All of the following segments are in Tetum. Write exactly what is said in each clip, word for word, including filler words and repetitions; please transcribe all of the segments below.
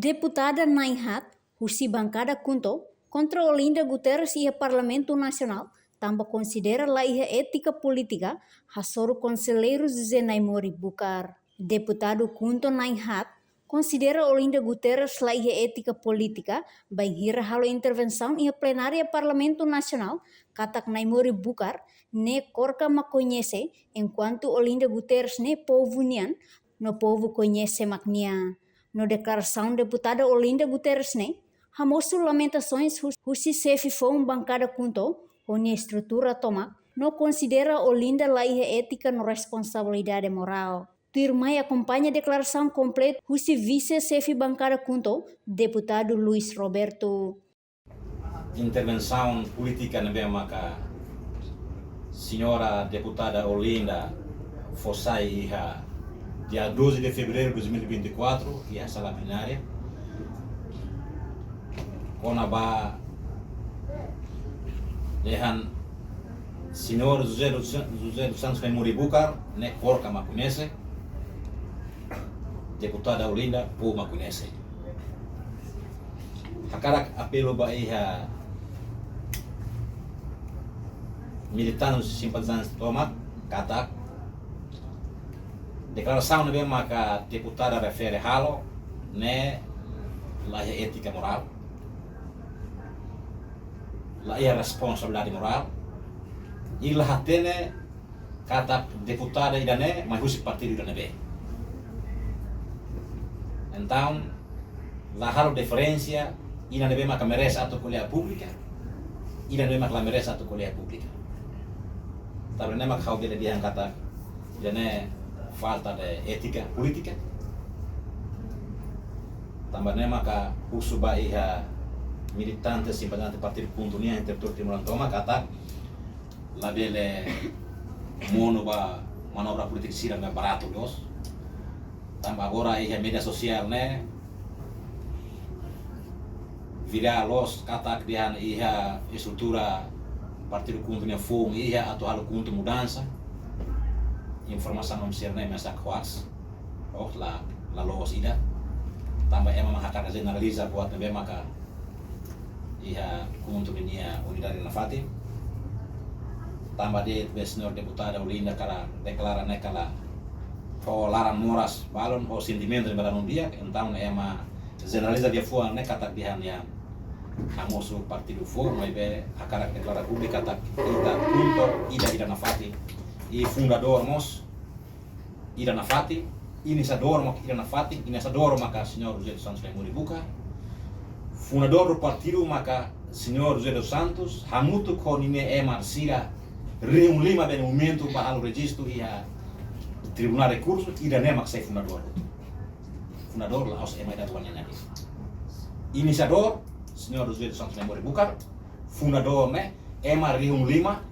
Deputada na'in-haat husi bankada KHUNTO kontra Olinda Guterres iha Parlamentu Nasionál, tanba konsidera laiha étika polítika hasoru konselleiru José Naimori Bucar. Deputadu KHUNTO na'in-haat konsidera Olinda Guterres laiha étika polítika bainhira halo intervensaun iha plenária Parlamentu Nasionál, katak Naimori Bucar ne'e KORKA mak koñese, enkuantu Olinda Guterres ne'e povu nian, no povu koñese mak nia. No deklarasaun deputada Olinda Guterres ne'e hamosu lamentasoens hus-, husi xefe foun bankada KHUNTO ho nia estrutura tomak, no konsidera Olinda laiha étika no responsabilidade morál. Tuirmai akompaña deklarasaun kompletu husi vise xefe bankada KHUNTO, deputadu Luis Roberto. Intervensaun polítika ne'ebé maka señora deputada Olinda fó sai iha dia doze de fevereiro de dois mil e vinte e quatro, iha sala plenária, kona-ba dehan señór José dos San-, José dos Santos Naimori Bucar ne'e KORKA mak koñese, deputada Olinda povu mak koñese. Hakarak apelu ba iha militante, simpatizante tomak, katak deklarasaun ne'ebé maka deputada refere halo ne'e laiha étika morál, laiha responsabilidade morál, i la hatene katak deputada ida-ne'e mai husi partidu ida-ne'ebé. Entaun, la halo diferensa, ida-ne'ebé maka merese atu ko'alia públika, ida-ne'ebé maka la merese atu ko'alia públika. Tanba ne'e maka ha'u bele dehan katak ida-ne'e falta de étika polítika. Tanba ne'e maka husu ba iha militante, simpatizante partidu KHUNTO nian, interventór timoroan tomak, katak labele monu ba manobra polítika sira ne'e baratu loos. Tanba agora iha média sosiál ne'e virál loos katak dehan iha estrutura partidu KHUNTO nia foun iha atu halo KHUNTO mudansa. Informasaun sira-ne'e mesak hoaks. Oh, la, la loos ida. Tanba ema mak hakarak jeneraliza buat ne'ebé maka iha KHUNTO ninia unidade nafatin. Tanba de'it be señór deputada Olinda hakarak deklara ne'e kala ho laran moras balun, ho sentimentu ne'ebé ladún di'ak, entaun ema jeneraliza liafuan ne'e katak dehan nia hamosu partidu foun, maibé hakarak deklara públiku katak ita KHUNTO ida, ida nafatin. I fundadór mós ida nafatin, inisiadór mak ida nafatin, inisiadór maka señór José dos Santos Naimori Bucar. Fundadór do partidu maka señór José dos Santos, hamutuk ho ninia ema sira rihun lima be momentu ba halo rejistu iha Tribunál Rekursu, ida-ne'e mak sai fundadór. Fundadór la'ós ema ida rua nian de'it. Inisiadór, señór José dos Santos Naimori Bucar, fundadór ne'e ema rihun lima,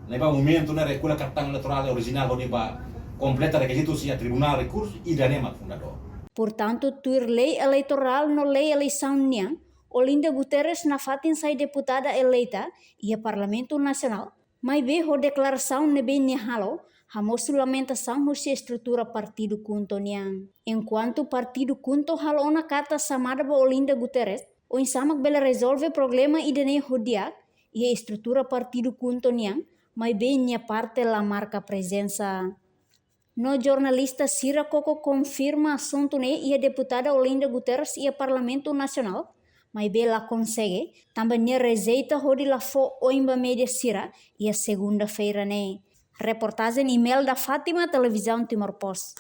ne'ebé momentu ne'e rekolla kartaun eleitorál orijinál hodi ba kompleta rekizitu iha Tribunál Rekursu, ida-ne'e mak fundadór. Portantu, tuir lei eleitorál no lei eleisaun nian, Olinda Guterres nafatin sai deputada eleita iha Parlamentu Nasionál, maibé ho deklarasaun ne'ebé nia halo, hamosu lamentasaun husi estrutura partidu KHUNTO nian. Enkuantu partidu KHUNTO halo ona karta xamada ba Olinda Guterres, oinsá mak bele rezolve problema ida-ne'e ho di'ak, iha estrutura partidu KHUNTO nian, maibé nia parte la marka prezensa. No jornalista sira koko konfirma asuntu ne'e iha deputada Olinda Guterres iha Parlamentu Nasionál, maibé la konsege, tanba nia rejeita hodi la fó oin ba média sira iha segunda-feira ne'e. Reportajen Imelda Fátima, Televizaun Timor Post.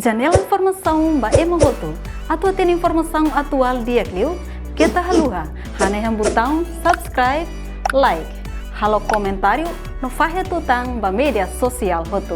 Janela informasaun ba ema hotu. Atu hatene informasaun atuál di'ak liu, keta haluha hanehan butaun subscribe, like, halo komentáriu no fahe tutan ba média sosiál hotu.